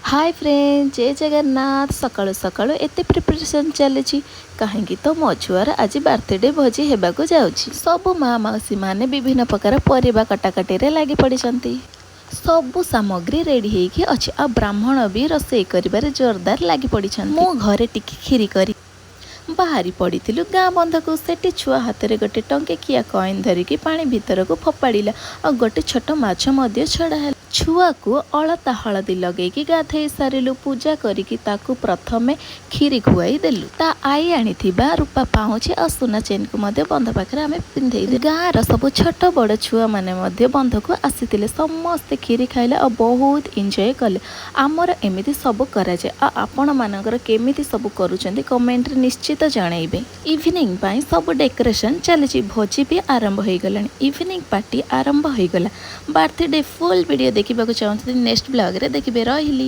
ହାଏ friend, ଜୟ ଜଗନ୍ନାଥ। ସକାଳୁ ସକାଳୁ ଏତେ ପ୍ରିପାରେସନ୍ ଚାଲିଛି କାହିଁକି ତ ମୋ ଛୁଆର ଆଜି ବାର୍ଥଡେ ଭୋଜି ହେବାକୁ ଯାଉଛି। ସବୁ ମା ମାଉସୀ ମାନେ ବିଭିନ୍ନ ପ୍ରକାର ପରିବା କଟାକଟିରେ ଲାଗି ପଡ଼ିଛନ୍ତି। ସବୁ ସାମଗ୍ରୀ ରେଡ଼ି ହେଇକି ଅଛି ଆଉ ବ୍ରାହ୍ମଣ ବି ରୋଷେଇ କରିବାରେ ଜୋରଦାର ଲାଗି ପଡ଼ିଛନ୍ତି। ମୁଁ ଘରେ ଟିକେ କ୍ଷୀରି କରି ବାହାରି ପଡ଼ିଥିଲୁ ଗାଁ ବନ୍ଧକୁ। ସେଠି ଛୁଆ ହାତରେ ଗୋଟେ ଟଙ୍କିକିଆ କଏନ୍ ଧରିକି ପାଣି ଭିତରକୁ ଫୋପାଡ଼ିଲା ଆଉ ଗୋଟେ ଛୋଟ ମାଛ ମଧ୍ୟ ଛଡ଼ା ହେଲା। ଛୁଆକୁ ଅଳତା ହଳଦୀ ଲଗେଇକି ଗାଧେଇ ସାରିଲୁ। ପୂଜା କରିକି ତାକୁ ପ୍ରଥମେ କ୍ଷୀରି ଖୁଆଇ ଦେଲୁ। ତା ଆଈ ଆଣିଥିବା ରୂପା ପାଉଁଜି ଆଉ ସୁନା ଚେନ୍କୁ ମଧ୍ୟ ବନ୍ଧ ପାଖରେ ଆମେ ପିନ୍ଧେଇ ଦେଲୁ। ଗାଁର ସବୁ ଛୋଟ ବଡ଼ ଛୁଆମାନେ ମଧ୍ୟ ବନ୍ଧକୁ ଆସିଥିଲେ। ସମସ୍ତେ କ୍ଷୀରି ଖାଇଲେ ଆଉ ବହୁତ ଏନ୍ଜୟ କଲେ। ଆମର ଏମିତି ସବୁ କରାଯାଏ ଆଉ ଆପଣମାନଙ୍କର କେମିତି ସବୁ କରୁଛନ୍ତି, କମେଣ୍ଟରେ ନିଶ୍ଚିତ ଜଣାଇବେ। ଇଭିନିଂ ପାଇଁ ସବୁ ଡେକୋରେସନ୍ ଚାଲିଛି। ଭୋଜି ବି ଆରମ୍ଭ ହୋଇଗଲାଣି। ଇଭିନିଂ ପାର୍ଟି ଆରମ୍ଭ ହୋଇଗଲା। ବାର୍ଥଡେ ଫୁଲ୍ ଭିଡ଼ିଓ ଦେଖିବାକୁ ଚାହୁଁଛନ୍ତି, ନେକ୍ସଟ ବ୍ଲଗ୍ରେ ଦେଖିବେ। ରହିଲି।